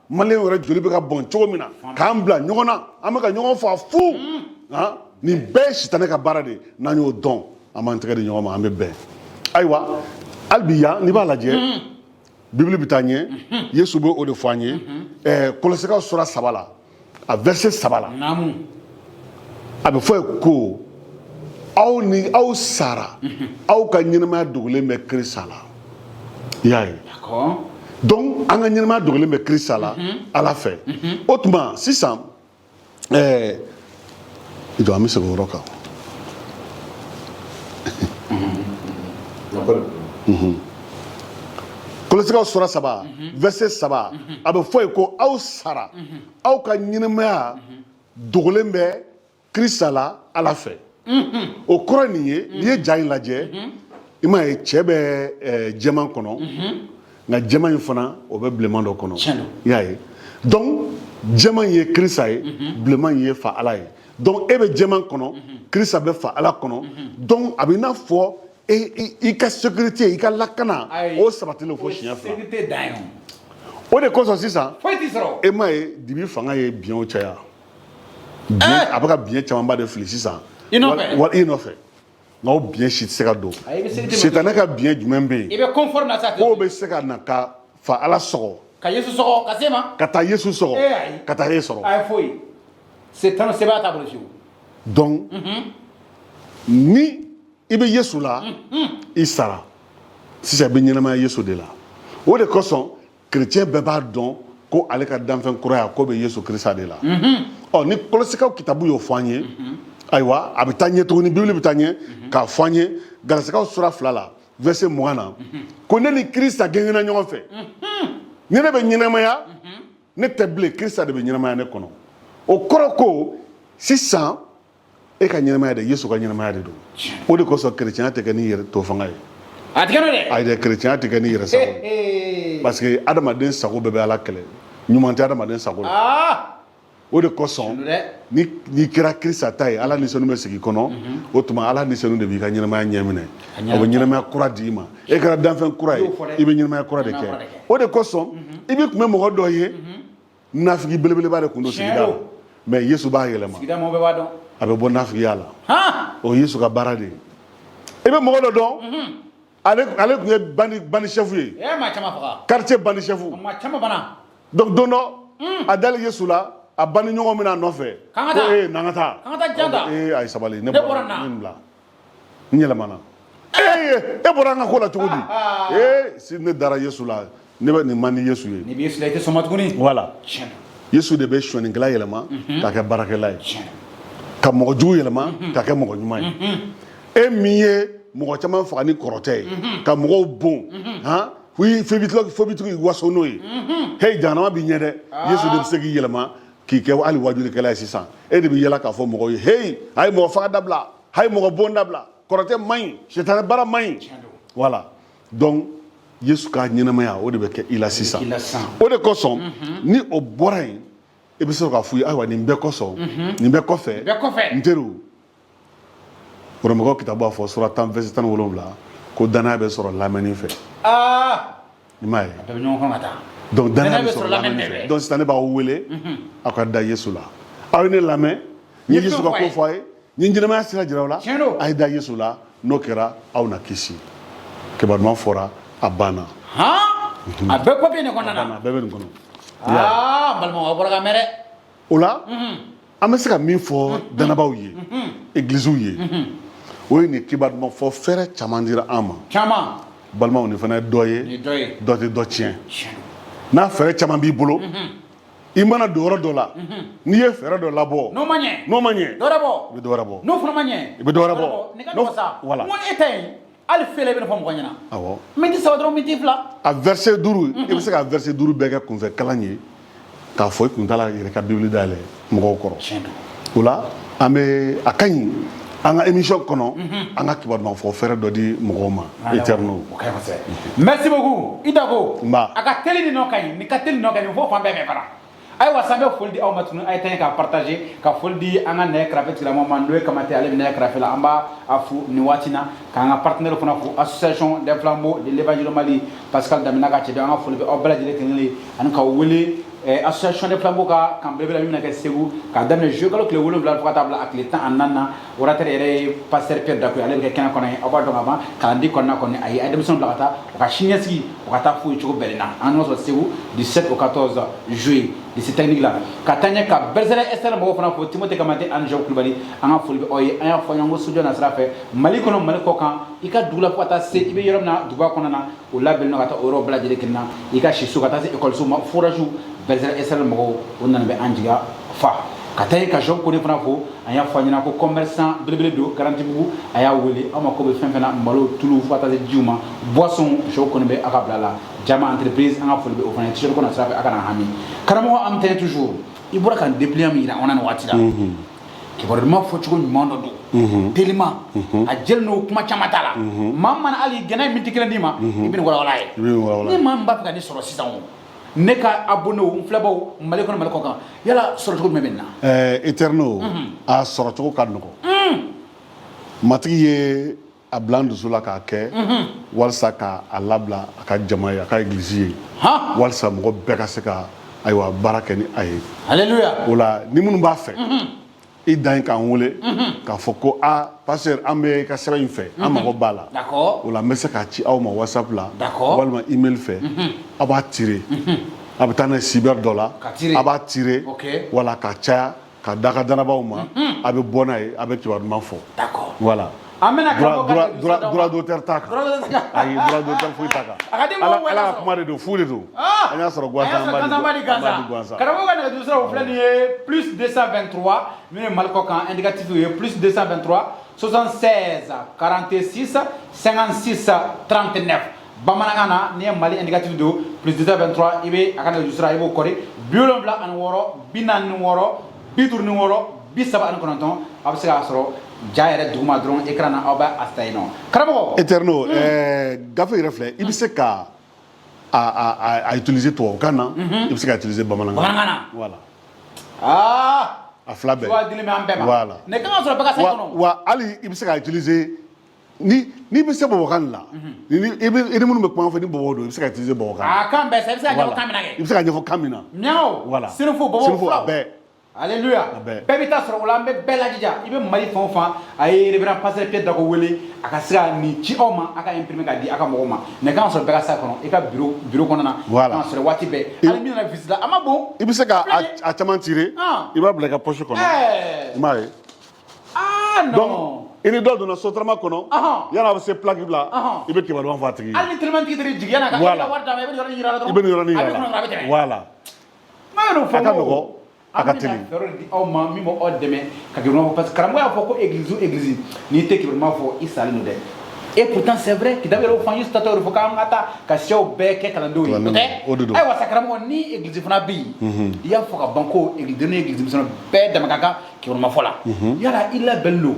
maliyɛn yɛrɛ joli bɛ ka bɔn cogo min na, k'an bila ɲɔgɔn na, an bɛ ka ɲɔgɔn faga fu, nin bɛɛ ye sitanɛ ka baara de ye. N'an y'o dɔn, an b'an tɛgɛ di ɲɔgɔn ma, an bɛ bɛn. Ayiwa hali bi yan, n'i b'a lajɛ, Bibili bɛ taa ɲɛ, Yesu bɛ o de fɔ an ye Kɔlɔsɛkaw sura 3 la, a verset 3 la, a bɛ fɔ yen ko aw ni aw sara, aw ka ɲɛnamaya dogolen bɛ Kirisa la. I y'a ye, donc an ka ɲɛnamaya dogolen bɛ Kirisa la Ala fɛ. O tuma sisan jɔ, an bɛ segin o yɔrɔ kan. Kɔlɔsɛkaw sura 3, verset 3, a bɛ fɔ yen ko aw sara, aw ka ɲɛnamaya dogolen bɛ Kirisa la Ala fɛ. O kɔrɔ nin ye, n'i ye ja in lajɛ, i m'a ye cɛ bɛ jɛman kɔnɔ, nka jɛman in fana o bɛ bilenman dɔ kɔnɔ. I y'a ye, donc jɛman in ye Kirisa ye, bilenman in ye fa Ala ye. Donc e bɛ jɛman kɔnɔ, Kirisa bɛ fa Ala kɔnɔ. Donc a bɛ i n'a fɔ i ka sécurité, i ka lakana, o sabatilen fo siɲɛ fila. O de kosɔn sisan e m'a ye dibi fanga ye biɲɛw caya, a bɛ ka biɲɛ camanba de fili sisan i nɔfɛ, nka o biɲɛ si tɛ se ka don. Sitanɛ ka biɲɛ jumɛn bɛ yen k'o bɛ se ka na ka fa Ala sɔgɔ, ka Yesu sɔgɔ ka se ma, ka taa Yesu sɔgɔ, ka taa e sɔrɔ? Ayi, foyi. Sitanɛ sebaaya t'a bolo fiyewu. Donc ni i bɛ Yesu la, i sara, sisan i bɛ ɲɛnamaya Yesu de la. O de kosɔn chrétien bɛɛ b'a dɔn ko ale ka danfɛn kuraya ko bɛ Yesu Kirisa de la. Ɔ ni Kɔlɔsikaw kitabu y'o fɔ an ye, ayiwa a bɛ taa ɲɛ tuguni, Bibili bɛ taa ɲɛ k'a fɔ an ye Galasikaw sura 2 la, verset 20 na, ko ne ni Kirisa gɛngɛnna ɲɔgɔn fɛ, ni ne bɛ ɲɛnamaya, ne tɛ bilen, Kirisa de bɛ ɲɛnamaya ne kɔnɔ. O kɔrɔ ko sisan e ka ɲɛnamaya de, Yesu ka ɲɛnamaya de don. O de kosɔn kerecɛnya tɛ kɛ ni yɛrɛ to fanga ye. A tɛ kɛ n'o dɛ. Ayi dɛ, kerecɛnya tɛ kɛ ni yɛrɛ sago ye, parce que adamaden sago bɛɛ bɛ Ala kɛlɛ, ɲuman tɛ adamaden sago la. O de kosɔn n'i kɛra Kirisa ta ye, Ala ni senu bɛ sigi kɔnɔ. O tuma Ala ni senu de b'i ka ɲɛnamaya ɲɛminɛ, a bɛ ɲɛnamaya kura d'i ma. E kɛra danfɛn kura ye, i bɛ ɲɛnamaya kura de kɛ. O de kosɔn i bɛ tun bɛ mɔgɔ dɔ ye, nafigi belebeleba de tun don sigida la, mais Yesu b'a yɛlɛma, a bɛ bɔ nafigiya la. O ye Yesu ka baara de ye. I bɛ mɔgɔ dɔ dɔn, ale tun ye bandi chef ye, quartier bandi chef. Donc don dɔ a dalen Yesu la, a bandi ɲɔgɔn bɛna a nɔfɛ ko ee n'an ka taa, ee ayi sabali, ne bɔra nin bila, n yɛlɛmana. Ee e bɔra an ka ko la cogo di? Ee si ne dara Yesu la, ne bɛ nin man di Yesu ye. N'i bɛ Yesu la, i tɛ sɔn ma tuguni. Voilà, Yesu de bɛ sonyɛnikɛla yɛlɛma k'a kɛ baarakɛla ye, ka mɔgɔ jugu yɛlɛma k'a kɛ mɔgɔ ɲuman ye. E min ye mɔgɔ caman faga ni kɔrɔtɛ ye, ka mɔgɔw bon, han, fo i bɛ to k'i waso n'o ye, hey, jahanama b'i ɲɛ dɛ. Yesu de bɛ se k'i yɛlɛma k'i kɛ hali wajulikɛla ye sisan. E de bɛ yala k'a fɔ mɔgɔw ye, hey, a ye mɔgɔ faga dabila, a ye mɔgɔ bon dabila, kɔrɔtɛ man ɲi, sitanɛ baara man ɲi. Voilà, donc Yesu ka ɲɛnamaya, o de bɛ kɛ i la sisan. O de kosɔn ni o bɔra yen, i bɛ sɔrɔ k'a f'u ye, ayiwa nin bɛɛ kosɔn, nin bɛɛ kɔfɛ, n teriw, Rɔmɛkaw kitabu b'a fɔ sura 10 verset 17 ko danaya bɛ sɔrɔ lamɛnni fɛ. I m'a ye? A bɛɛ bɛ ɲɔgɔn kɔnɔ ka taa. Donc danaya bɛ sɔrɔ lamɛnni fɛ. Donc sisan ne b'aw wele, aw ka da Yesu la. Aw ye ne lamɛn, n ye Yesu ka ko fɔ a ye. N ye ɲɛnamaya sira jira aw la. Tiɲɛ don. A ye da Yesu la, n'o kɛra aw na kisi. Kibaru duman fɔra, a banna. Han, a bɛɛ papier nin kɔnɔna na. A bɛɛ bɛ nin kɔnɔ. Aa, n balimaw, aw bɔra ka mɛn dɛ. O la, an bɛ se ka min fɔ dannabaw ye, egiliziw ye, o ye nin kibaru duman fɔ fɛɛrɛ caman dira an ma. Caman. Balimaw, nin fana ye dɔ ye. Nin ye dɔ ye. Dɔ tɛ dɔ tiɲɛ. Tiɲɛ. N'a fɛɛrɛ caman b'i bolo, i mana don yɔrɔ dɔ la, n'i ye fɛɛrɛ dɔ labɔ, N'o ma ɲɛ, n'o ma ɲɛ, dɔ wɛrɛ bɔ. I bɛ dɔ wɛrɛ bɔ. N'o fana ma ɲɛ, I bɛ dɔ wɛrɛ bɔ. Nin ka nɔgɔn sa. Voilà. N ko e ta in, hali fɛlɛ i bɛ nin fɔ mɔgɔ ɲɛna. Miniti 3 dɔrɔn, miniti 2. A verset 5, i bɛ se ka verset 5 bɛɛ kɛ kunfɛ kalan ye k'a fɔ i kun t'a la yɛrɛ ka Bibili dayɛlɛ mɔgɔw kɔrɔ. Tiɲɛ don. O la, an bɛ a ka ɲi an ka émission kɔnɔ, an ka kibaru duman fɔ fɛɛrɛ dɔ di mɔgɔw ma, éternel. O ka ɲi kosɛbɛ, merci beaucoup i Dako. Nba. A ka teli nin nɔ ka ɲi, nin ka teli nin nɔ ka ɲi, nin fɔ fan bɛɛ fɛ fana. Ayiwa sa, an bɛ foli di aw ma tuguni, a ye taa ka partager, ka foli di an ka nɛgɛ karafe tigilamɔgɔ ma, n'o ye Kamate, ale bɛ nɛgɛ karafe la. An b'a a fo nin waati na, k'an ka partenaire fana fo, Association des Flambeaux de l'Évangile Mali, Pascal Damina ka cɛden. An ka foli bɛ aw bɛɛ lajɛlen kelen kelen, ani k'aw wele Association des Flambeaux ka camp belebele min bɛna kɛ Segu k'a daminɛ juillet kalo tile 7 fo ka taa bila a tile 14 na. Orateur yɛrɛ ye pasteur Pierre Dako ye, ale bɛ kɛ kɛnɛ kɔnɔ ye. Aw b'a dɔn ka ban, kalandi kɔnɔna kɔni, a ye a ye denmisɛnw bila ka taa u ka siniɲɛsigi, u ka taa f'u ye cogo bɛɛ na. An ɲɔgɔn sɔrɔ Segu du 7 au 14 juillet, lycée technique la. Ka taa ɲɛ, ka Bergeret SR mɔgɔw fana fo, Timothée Kamate ani Jean Kulibali, an ka foli bɛ aw ye. An y'a fɔ ɲɔgɔn ko sojɔ na sira fɛ, Mali kɔnɔ, Mali kɔ kan, i ka dugu la fo ka taa se i bɛ yɔrɔ min na duguba kɔnɔna na, o labɛnnen don ka taa o yɔrɔ bɛɛ lajɛlen kelen na, i ka siso ka taa se ekɔliso ma, forage, Bergeret SR mɔgɔw, o nana bɛ an jigiya fa. Ka taa yen, ka Jean Kone fana fo. An y'a fɔ a ɲɛna ko commerçant belebele don Garantibugu, a y'a wele, aw mako bɛ fɛn fɛn na, malo, tulu, fo ka taa se jiw ma, boisson, Jean Kone bɛ aw ka bila la. Jama Entreprise, an ka foli bɛ o fana ye. T-shirt ko na sira fɛ, a kana hami. Karamɔgɔ, an bɛ taa toujours, i bɔra ka dépliant min yira an na nin waati la, kibaru duman fɔcogo ɲuman dɔ don, telima, a jɛlen don, kuma caman t'a la. Maa mana hali gɛnɛ ye miniti 1 d'i ma, i bɛ nin walawala ye. I bɛ nin walawala. Ni maa min b'a fɛ ka nin sɔrɔ sisan, o ne ka abonné, n filɛbaw, Mali kɔnɔ, Mali kɔ kan, yala sɔrɔ cogo jumɛn bɛ nin na? Éternel, a sɔrɔ cogo ka nɔgɔn. Matigi ye a bila an dusu la k'a kɛ walisa ka a labila a ka jama ye, a ka egilizi ye, walisa mɔgɔ bɛɛ ka se ka, ayiwa, baara kɛ ni a ye. Alléluia. O la, ni minnu b'a fɛ, i dan ye k'an wele k'a fɔ ko a pasteur, an bɛ i ka sɛbɛn in fɛ, an mago b'a la. O la, n bɛ se k'a ci aw ma WhatsApp la walima email fɛ. Aw b'a tirer, a bɛ taa n'a ye cyber dɔ la. Ka tirer. A b'a tirer, wala ka caya ka da ka danabaw ma, a bɛ bɔ n'a ye, a bɛ kibaru duman fɔ. Voilà. An bɛna droit karamɔgɔ ka droit nɛgɛjuru droit sira d'aw ma. Droit d'auteur t'a kan. Droit d'auteur t'a kan. Ayi, droit d'auteur foyi t'a kan. A ka di mɔgɔw Ala wɛrɛ Ala ka sɔrɔ. kuma de don, fu de don. Ah! An y'a sɔrɔ gansan, an y'a sɔrɔ gansan, b'a di an b'a di gansan. gansan. Karamɔgɔ ka nɛgɛjuru sira, o filɛ nin ye, plus 223, min ye Mali kɔ kan indicatif ye, plus 223 76 46 56 39. Bamanankan na, n'i ye Mali indicatif don, plus 223, i bɛ a ka nɛgɛjuru sira, i b'o kɔri, 76 46 56 39. A bɛ se k'a sɔrɔ ja yɛrɛ duguma dɔrɔn, écran na, aw b'a a ta yen nɔ, karamɔgɔ. Éternel, gafe yɛrɛ filɛ, i bɛ se ka a utiliser tubabukan na, i bɛ se ka utiliser bamanankan. Bamanankan na. Voilà. Aa. A fila bɛɛ. Cogoya dilen bɛ an bɛɛ ma. Voilà. Nin kan ka sɔrɔ bɛɛ ka sac Wa kɔnɔ. wa hali i bɛ se ka utiliser ni bɛ se babakan la, ni i bɛ i ni minnu bɛ kuma fɛ ni bɔbɔ don, i bɛ se ka utiliser babakan. A kan bɛɛ sa, i bɛ se ka ɲɛfɔ kan min na I kɛ. bɛ se ka ɲɛfɔ kan min na. Miɲankaw, Voilà. Senufo, bɔbɔw, Senufo, a fulaw. bɛɛ. Alléluia. A bɛɛ. Bɛɛ bɛ taa sɔrɔ o la, an bɛ bɛɛ lajija. I bɛ Mali fan o fan, a ye révérend pasteur Pierre Dako wele, a ka se ka nin ci aw ma, a ka imprimer ka di a ka mɔgɔw ma. Nin kan ka sɔrɔ bɛɛ ka sac kɔnɔ, i ka bureau kɔnɔna na. Voilà. Kan ka sɔrɔ waati bɛɛ. Hali min nana visite la, a ma bon. I bɛ se ka Filɛ nin ye. a caman tirer. Ah. I b'a bila i ka poche kɔnɔ. Ɛɛ. I m'a ye. Ah non. Donc i ni dɔ donna sotarama kɔnɔ, yan'a bɛ se plaque la, i bɛ kibaruya fɔ a tigi ye. Hali ni telimantigi taara i jigin, yan'a ka Voilà. i ka wari d'a ma, i bɛ nin yɔrɔnin yira a la dɔrɔn. I bɛ nin yɔrɔnin A yira bɛ kɔnɔ dɔrɔn, a bɛ la. tɛmɛ. Voilà. N'a ye nin fɔ A ka n ko, nɔgɔn, a ka an bɛna teli. fɛɛrɛ de di aw ma min b'aw dɛmɛ ka kibaruya fɔ, parce que karamɔgɔ y'a fɔ ko église o église, n'i tɛ kibaruya fɔ, i salen don dɛ. Et pourtant c'est vrai, kitabu yɛrɛ y'o fɔ an ye, statut yɛrɛ fɔ k'an ka taa ka siyaw bɛɛ kɛ kalandenw ye, o tɛ? O de don. Ayiwa sa, karamɔgɔ, ni église fana bɛ yen, i y'a fɔ ka ban ko église ni église misɛnninw bɛɛ dama ka kan kibaruya fɔ la, yala i labɛnnen don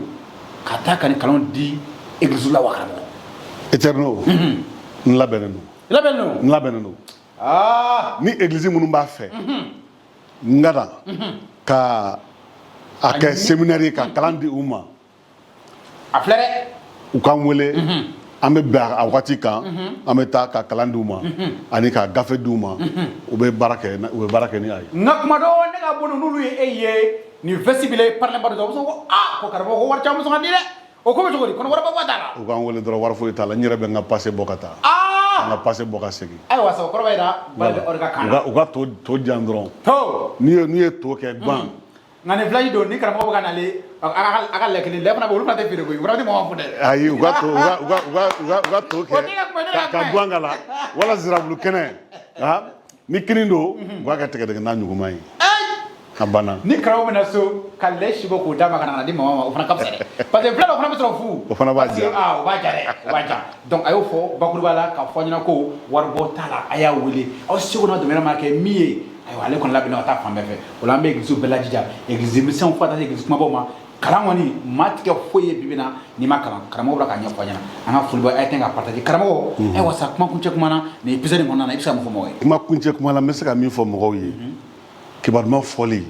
ka taa ka nin kalanw di église la wa, karamɔgɔ? Éternel, n labɛnnen don. I labɛnnen don? N labɛnnen don. Aa. Ni église minnu b'a fɛ n ka na ka a kɛ séminaire ye ka kalan di u ma, A filɛ dɛ. U k'an wele. An bɛ bɛn a waati kan, an bɛ taa ka kalan d'u ma ani ka gafe d'u ma, u bɛ baara kɛ ni a ye. Nka kuma dɔ, ne ka bolo, n'olu ye e ye nin veste b'i la, parlin ba dɔ, u bɛ sɔn ko aa, ko karamɔgɔ, ko wari caman bɛ sɔn ka di dɛ. O ko bɛ cogo di? Kɔnɔ wari ba t'a la. U k'an wele dɔrɔn, wari foyi t'a la. N yɛrɛ bɛ n ka passe bɔ ka taa, n ka passe bɔ ka segin. Ayiwa sa, o kɔrɔ b'a jira baara bɛ aw de ka kan na. U ka to di yan dɔrɔn. To. N'u ye to kɛ gan. Nka nin village don ni karamɔgɔ bɛ ka nalen, a ka lɛ kelen, lɛ fana bɛ, olu fana tɛ feere koyi, o fana tɛ mɔgɔ fo dɛ. Ayi, u ka to, u ka to O kɛ tɛ ka kuma, ne ka ka kuma ye. guwan k'a la wala zirabulu kɛnɛ. Ah, ni kini don, u k'a kɛ tigɛdɛgɛ na ɲuguman ye, a banna. Ni karamɔgɔ bɛna so ka lɛ si bɔ k'o d'a ma ka na di mama ma, o fana ka fisa dɛ, parce que fila dɔ fana bɛ sɔrɔ fu. O fana b'a Parce que, diya. ah, o b'a diya dɛ, o b'a diya. Donc a y'o fɔ bakuruba la k'a fɔ a ɲɛna ko waribɔ t'a la. A y'a wele, aw seko n'a dɛmɛ ma kɛ min ye. Ayiwa, ale kɔni labɛnna ka taa fan bɛɛ fɛ. O la, an bɛ église bɛɛ lajija, église misɛnw fo ka taa se église kumabaw ma. Kalan kɔni maa tigɛ foyi ye bibi na n'i ma kalan. Karamɔgɔ bɔra k'a ɲɛfɔ a ɲɛna. An ka foli bɛ a ye, tɛ ka partager. Karamɔgɔ, ayiwa sa, kuma kuncɛ kuma na, nin épisode in kɔnɔna na, i bɛ se ka mun fɔ mɔgɔw ye? Kuma kuncɛ kuma la, n bɛ se ka min fɔ mɔgɔw ye, kibaruya fɔli,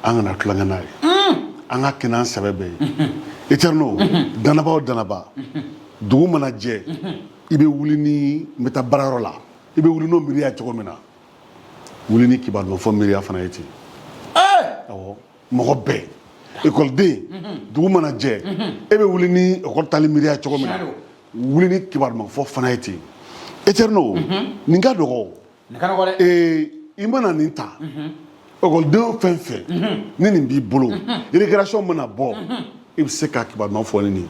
an kana tulonkɛ n'a ye, an ka kɛ n'an sɛbɛ bɛɛ ye. Éternel, danaba o danaba, dugu mana jɛ, i bɛ wuli ni n bɛ taa baarayɔrɔ la, i bɛ wuli n'o miiriya cogo min na, wuli ni kibaruya fɔ miiriya fana ye ten. Awɔ, mɔgɔ bɛɛ, ekɔliden, dugu mana jɛ, e bɛ wuli ni ekɔli taali miiriya cogo min na, wuli ni kibaruya fɔ fana ye ten. Éternel, nin ka dɔgɔ. Nin ka nɔgɔ dɛ. I mana nin ta, ekɔliden fɛn fɛn ni nin b'i bolo, récréation mana bɔ, i bɛ se ka kibaruya fɔ ni nin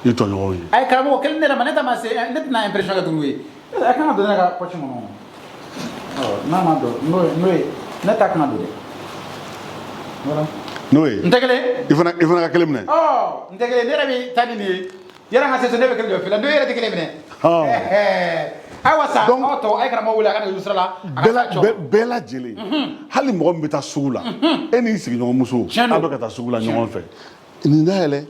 ye i tɔɲɔgɔnw ye. Ayi karamɔgɔ, kelen ne yɛrɛ ma, ne ta ma se, ne tɛna impression kɛ tuguni koyi. A kan ka don ne ka poche kɔnɔ. Ɔ, n'a ma don, n'o ye ne ta kan ka don dɛ. Voilà. N'o ye N tɛ kelen. I fana ka kelen minɛ. Ɔ, n tɛ kelen, ne yɛrɛ bɛ taa ni nin ye. Yɛrɛ ka se so, ne bɛ kelen jɔ fila, n'o yɛrɛ tɛ kelen minɛ. Ayiwa sa, Donc- aw tɔ, a ye karamɔgɔ wele a ka nɛgɛjuru sira la. A ka Bɛɛ la se a cɔ. Bɛɛ lajɛlen, hali mɔgɔ min bɛ taa sugu la, e n'i sigiɲɔgɔnmuso, Tiɲɛ don. aw bɛ ka taa sugu la ɲɔgɔn fɛ, nin dayɛlɛ,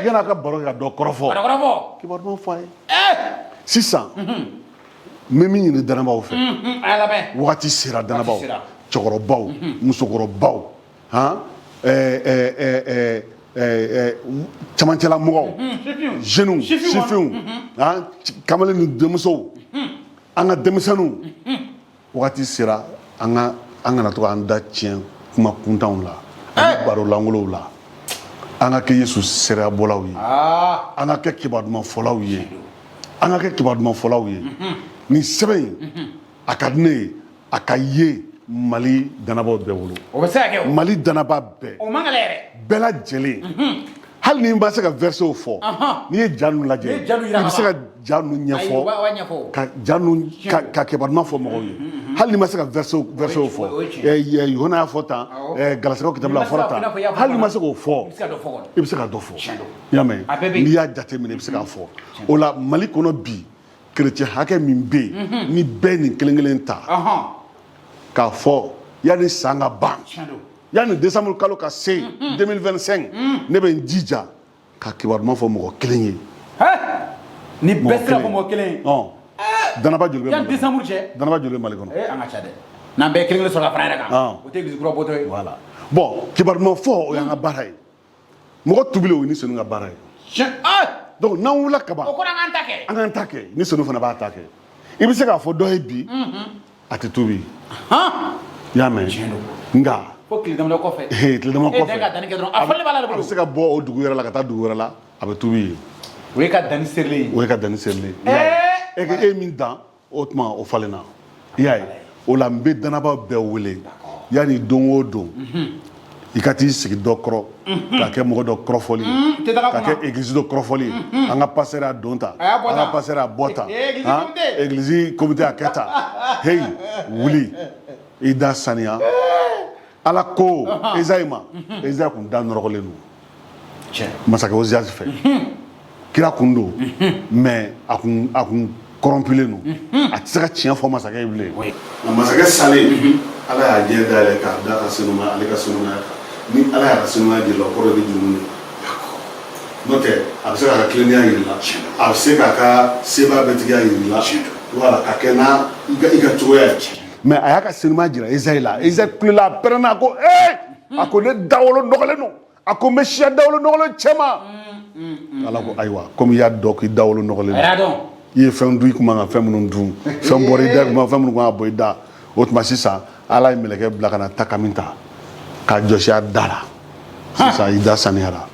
yan'a ka baro kɛ ka dɔ kɔrɔfɔ, Ka dɔ kɔrɔfɔ. Kibaru fɔ a ye. Sisan n bɛ min ɲini danabaw fɛ, A y'a lamɛn. Wagati sera danabaw, Waati sera. cɛkɔrɔbaw, musokɔrɔbaw, han, ɛɛ ɛɛ ɛɛ ɛɛ camancɛla mɔgɔw, jeunes, Sifinw. Sifinw, han, kamalen ni denmusow, an ka denmisɛnninw, wagati sera an ka an kana to k'an da tiɲɛ kuma kuntanw la ani baro lankolonw la. An ka kɛ Yesu seereyabɔlaw ye. An ka kɛ kibaru duman fɔlaw ye, an ka kɛ kibaru duman fɔlaw ye. Nin sɛbɛn in, a ka di ne ye a ka ye Mali danabaw bɛɛ bolo. O bɛ se ka kɛ o. Mali danaba bɛɛ. O man gɛlɛn yɛrɛ. Bɛɛ lajɛlen, hali ni n ma se ka versetw fɔ, n'i ye ja ninnu lajɛ, N'i ye ja ninnu yira i bɛ se ka ka ja ninnu Ayi, o ɲɛfɔ, b'a ɲɛfɔ o. ka ja ninnu ka kibaru duman fɔ mɔgɔw ye, hali n'i ma se ka versetw fɔ. O ye tiɲɛ. Yohana y'a fɔ tan, Galasikaw kitabu la a N'i ma se fɔra ka tan, fɔ i n'a fɔ i y'a fɔ hali n'i ma fana. se k'o fɔ, I bɛ se ka dɔ fɔ kɔni. I bɛ se ka dɔ fɔ. Tiɲɛ don. I y'a mɛn? A bɛɛ bɛ yen. N'i y'a jateminɛ, i bɛ se k'a fɔ. O la, Mali kɔnɔ bi, chrétien hakɛ min bɛ yen, ni bɛɛ nin kelen kelen ta k'a fɔ yanni san ka ban, Tiɲɛ don. yanni décembre kalo ka se 2025, ne bɛ n jija ka kibaru duman fɔ mɔgɔ kelen ye. Ni bɛɛ Mɔgɔ sera fɔ kelen. mɔgɔ kelen ye. Ɔn, danaba joli bɛ Yan Mali kɔnɔ? Décembre cɛ. Danaba joli bɛ Mali kɔnɔ? An ka ca dɛ. N'an bɛɛ ye kelen kelen sɔrɔ ka fara yɛrɛ kan. O tɛ église kura bɔtɔ ye. Voilà. Bon, kibaru duman fɔ, o y'an ka baara ye. Mɔgɔ tubili, o ye ni Senu ka baara ye. Tiɲɛ. Donc n'an wulila ka ban, O kɔrɔ an k'an ta kɛ. An k'an ta kɛ. Ni Senu fana b'a ta kɛ. I bɛ se k'a fɔ dɔ ye bi, a tɛ tubi. I y'a mɛn? Tiɲɛ don. Nka Fo tile damadɔ kɔfɛ. Tile dama E kɔfɛ, den ka danni kɛ dɔrɔn, a fɔlen b'a la de a bolo. bɛ se ka bɔ o dugu yɛrɛ la ka taa dugu wɛrɛ la, a bɛ tubi yen. O ye ka danni serilen ye. O ye ka danni serilen ye. I y'a ye? E ye min dan, o tuma o falenna. I y'a ye? O la, n bɛ danaba bɛɛ wele, yanni don o don i ka t'i sigi dɔ kɔrɔ ka kɛ mɔgɔ dɔ kɔrɔfɔli ye, Tɛ taga ka kunna. kɛ église dɔ kɔrɔfɔli ye, an ka pasteur y'a don tan, A y'a bɔ an ka tan. pasteur y'a bɔ tan, Église han, comité. Église comité y'a kɛ tan. Hey, wuli, i da saniya. Ala ko Ezayi ma, Ezayi kun da nɔrɔgɔlen don. Tiɲɛ. Masakɛ Ozias fɛ, kira kun don, mais a kun kɔrɔnpilen don, a tɛ se ka tiɲɛ fɔ masakɛ ye bilen. Nka masakɛ salen, Ala y'a jɛ dayɛlɛ k'a da ka senumaya, ale ka senumaya kan. Ni Ala y'a ka senumaya jira, o kɔrɔ ye bɛ jurumu de n'o tɛ, a bɛ se k'a ka tilennenya yir'i la, a bɛ se k'a ka sebaya bɛɛtigiya yir'i la, voilà, ka kɛ n'a i ka cogoya ye. Mais a y'a ka senumaya jira Ezayi la. Ezayi kulela, a pɛrɛnna, a ko ee, a ko ne dawolo nɔgɔlen don, a ko n bɛ siya dawolo nɔgɔlen cɛ ma. Ala ko ayiwa, komi i y'a dɔn k'i dawolo nɔgɔlen A don, y'a dɔn. I ye fɛn dun, i kun man ka fɛn minnu dun, fɛn bɔra i da, i kun man fɛn minnu kan ka bɔ i da. O tuma sisan, Ala ye mɛlɛkɛ bila ka na takami ta k'a jɔsi a da la. Sisan i da saniyara.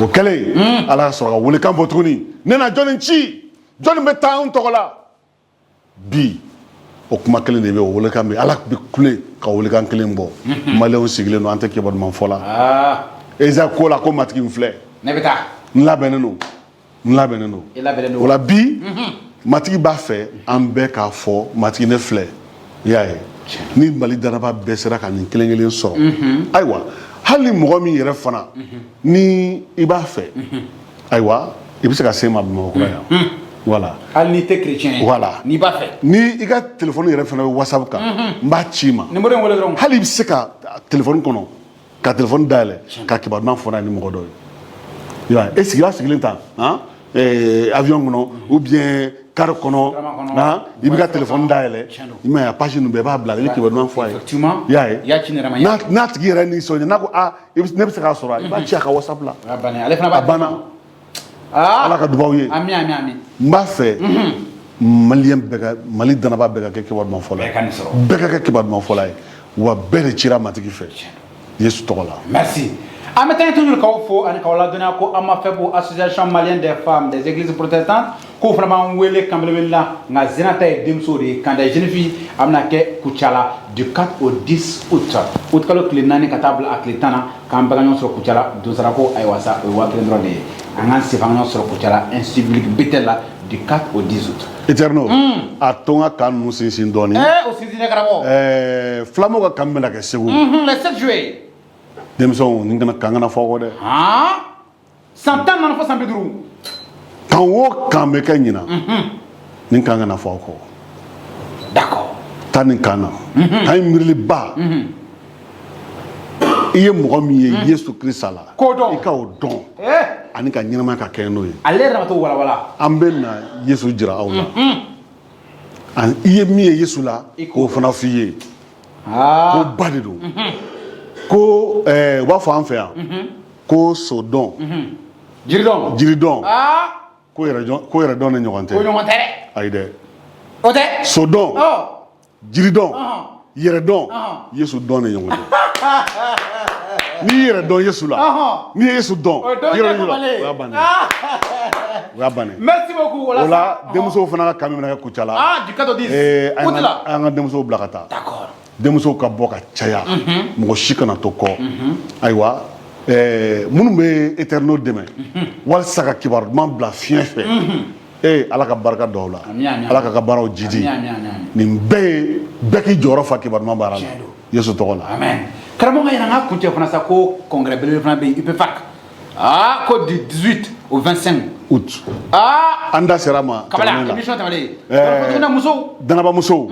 O kɛlen, Ala ka sɔrɔ ka welekan bɔ tuguni: ne na jɔnni ci? Jɔnni bɛ taa anw tɔgɔ la bi? O kuma kelen de bɛ, o welekan bɛ, Ala bɛ kule ka welekan kelen bɔ. Maliyɛnw sigilen don, an tɛ kibaru duman fɔ la. Eza ko la ko: Matigi, n filɛ. Ne bɛ taa. N labɛnnen don, n labɛnnen don. I labɛnnen don. O la bi, Matigi b'a fɛ an bɛɛ k'a fɔ: Matigi, ne filɛ. I y'a ye, ni Mali danaba bɛɛ sera ka nin kelen kelen sɔrɔ, ayiwa, hali ni mɔgɔ min yɛrɛ fana ni i b'a fɛ, ayiwa, i bɛ se ka se ma Bamakɔ yan, voilà. Hali n'i tɛ chrétien ye. Voilà. N'i b'a fɛ. Ni i ka téléphone yɛrɛ fana bɛ WhatsApp kan, n b'a ci i ma. Numéro in wele dɔrɔn. Hali i bɛ se ka téléphone kɔnɔ ka téléphone dayɛlɛ ka kibaru duman fɔ n'a ye ni mɔgɔ dɔ ye. I y'a ye, e sigira sigilen tan han, avion kɔnɔ ou bien car kɔnɔ. Karama kɔnɔ. Han, i bɛ ka téléphone dayɛlɛ. Tiɲɛ don. I m'a ye, a page ninnu bɛɛ, i b'a bila, i bɛ kibaru duman fɔ a ye. Effectivement. I y'a ye. I y'a ci ne yɛrɛ ma. N'a tigi yɛrɛ nisɔndiya, n'a ko: aa, ne bɛ se k'a sɔrɔ, i b'a ci a ka WhatsApp la. O y'a bannen, ale fana b'a. A banna. Ala ka dubaw ye. Ami, ami, ami. N b'a fɛ maliyɛn bɛɛ ka, Mali danaba bɛɛ ka kɛ kibaru duman fɔla ye. Bɛɛ ka nin sɔrɔ. Bɛɛ ka kɛ kibaru duman fɔla ye, wa bɛɛ de cira Matigi fɛ Yesu tɔgɔ la. Merci. An bɛ taa toujours k'aw fo ani k'aw ladɔnniya ko AMAFEP, Association malienne des femmes des églises protestantes, k'o fana b'an wele kanbelebele la. Nka Zena ta ye denmusow de ye, camp des jeunes filles, a bɛna kɛ Kucala du 4 au 10 août, août kalo tile 4 ka taa bila a tile 10 na, k'an bɛɛ ka ɲɔgɔn sɔrɔ Kucala. Donsarako, ayiwa sa, o ye 1000 dɔrɔn de ye. An k'an sen an ka ɲɔgɔn sɔrɔ Kucala, Institut biblique Bethel la, du 4 au 10 août. Eterno, a to n ka camp ninnu sinsin dɔɔni. O sinsin, karamɔgɔ. Filamaw ka camp bɛna kɛ Segu. Le 7 juillet. Denmisɛnw, nin kana camp kana fɔ aw kɔ dɛ. Han, san 14 fo san 50. Camp o camp bɛ kɛ ɲinan, nin camp kana fɔ aw kɔ. Taa nin camp na, camp in miiriliba, i ye mɔgɔ min ye Yesu Kirisa la, K'o dɔn. i ka o dɔn ani ka ɲɛnamaya ka kɛ n'o ye. Ale yɛrɛ ma t'o walawala. An bɛ na Yesu jira aw la, ani i ye min ye Yesu la, I k'o k'o fana f'i ye. Ko ba de don ko u b'a fɔ an fɛ yan ko sodɔn, jiridɔn, jiridɔn, ko yɛrɛdɔn, ko yɛrɛdɔn ni ɲɔgɔn o tɛ. Ɲɔgɔn tɛ dɛ. Ayi dɛ. O tɛ. Sodɔn, jiridɔn, yɛrɛdɔn, Yesu dɔn ni ɲɔgɔn tɛ. N'i yɛrɛ dɔn Yesu la, n'i ye Yesu dɔn, O dɔn i yɛrɛ tɛ dɔn Yesu la, kumalen. o y'a bannen ye, o y'a bannen ye. Merci beaucoup. O la, denmusow fana ka camp min bɛna kɛ Kucala, Du 4 au 10 an août ka la. an ka denmusow bila ka taa. Denmusow ka bɔ ka caya, mɔgɔ si kana to kɔ. Ayiwa, minnu bɛ Eterno dɛmɛ walasa ka kibaru duman bila fiɲɛ fɛ, Ala ka barika don aw la. Ami, ami. Ala ka baaraw jidi. Ami, ami, ami, ami. Nin bɛɛ ye bɛɛ k'i jɔyɔrɔ fa kibaru duman baara la Tiɲɛ don. Yesu tɔgɔ la. Amen. Karamɔgɔ, yɛrɛ, an ka kuncɛ fana sa ko congrès belebele fana bɛ yen, UPFAC, ko du 18 au 25 août. An da sera a ma kabala tɛmɛnen la. Émission tɛmɛnen. Tuguni musow. Danabamusow,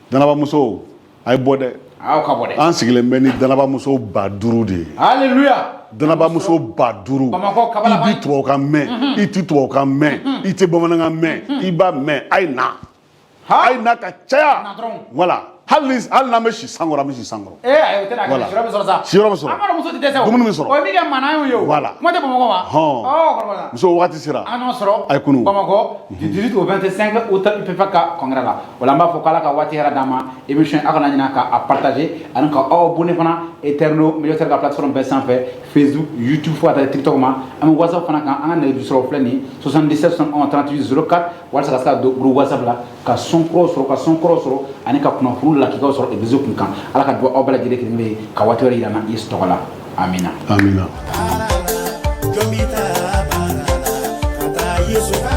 danabamusow, a ye bɔ dɛ. Aw ka bɔ dɛ. An sigilen bɛ ni danabamuso 5000 de ye. Alléluia. Danabamuso 5000. Bamakɔ kabala. I bi tubabukan mɛn, i ti tubabukan mɛn, i tɛ bamanankan mɛn, i b'a mɛn, a ye na, a ye na ka caya. Na dɔrɔn. Voilà, hali ni hali n'an bɛ si san kɔrɔ, an bɛ si san kɔrɔ. Ayi, o tɛ na kɛ. Voilà. Siyɔrɔ bɛ sɔrɔ sa. Siyɔrɔ bɛ sɔrɔ. An b'a dɔn muso tɛ dɛsɛ o. Dumuni bɛ sɔrɔ. O ye min kɛ mana ye o. Voilà. Kuma tɛ Bamakɔ ma. Hɔn. Kɔrɔ. Muso, wagati sera. An ka ɲɔgɔn sɔrɔ A ye kunun. Bamakɔ du 18 au 25 août, UPFAC ka congrès la. O la, an b'a fɔ k'Ala ka waati hɛrɛ d'an ma. Émission, aw kana ɲinɛ ka a partager ani ka aw abonner fana Eterno Média ka plateforme bɛɛ sanfɛ, Facebook, YouTube, fo ka taa TikTok ma. An bɛ WhatsApp fana kan. An ka nɛgɛjuru sɔrɔ filɛ nin ye, 77 71 38 04, walasa ka se ka don groupe WhatsApp la ka son kuraw sɔrɔ, ka son kɔrɔw sɔrɔ ani ka kunnafoni lakikaw sɔrɔ église kun kan. Ala ka dugawu aw bɛɛ lajɛlen kelen kelen ye ka waati wɛrɛ yira an na Yesu tɔgɔ la. Amina. Amina. Jɔn bɛ taa baara la ka taa Yesu ka